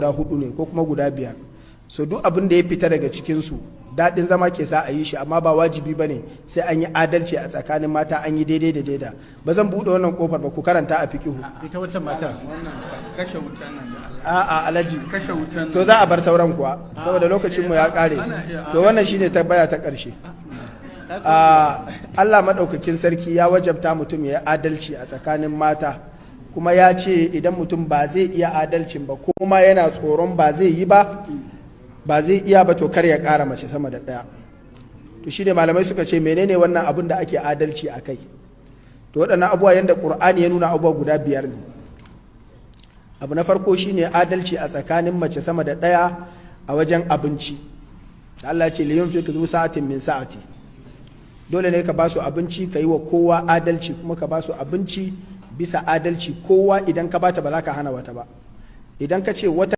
Guda hudu ne ko kuma guda biyar. So duk abin da ya fita daga cikinsu, daɗin zama ke sa a yi shi, amma ba wajibi ba ne sai an yi adalci a tsakanin mata, an yi daidai da daida. Ba zan buɗe wannan kofar ba, ku karanta a fikihu. Ita wancan matar. Kashe wutan nan da Allah. A'a alhaji. Kashe wutan. To, za a bar sauran kuwa saboda lokacin mu ya ƙare. To, wannan shine tambaya ta ƙarshe. Allah maɗaukakin sarki ya wajabta mutum ya yi adalci a tsakanin mata, kuma ya ce idan mutum ba zai iya adalcin ba, ko ma yana tsoron ba zai yi ba, ba zai iya ba, to kar ya ƙara mace sama da ɗaya. To, shine malamai suka ce, menene wannan abun da ake adalci a kai? To, waɗannan abubuwa, yadda Ƙur'ani ya nuna, abubuwa guda biyar ne. Abu na farko shine adalci a tsakanin mace sama da ɗaya a wajen abinci. Allah ce, لينفق ذو سعة من سعته. Dole ne ka ba su abinci, ka yi wa kowa adalci, kuma ka ba su abinci bisa adalci. Kowa idan ka bata, ba za ka hana wata ba. Idan ka ce wata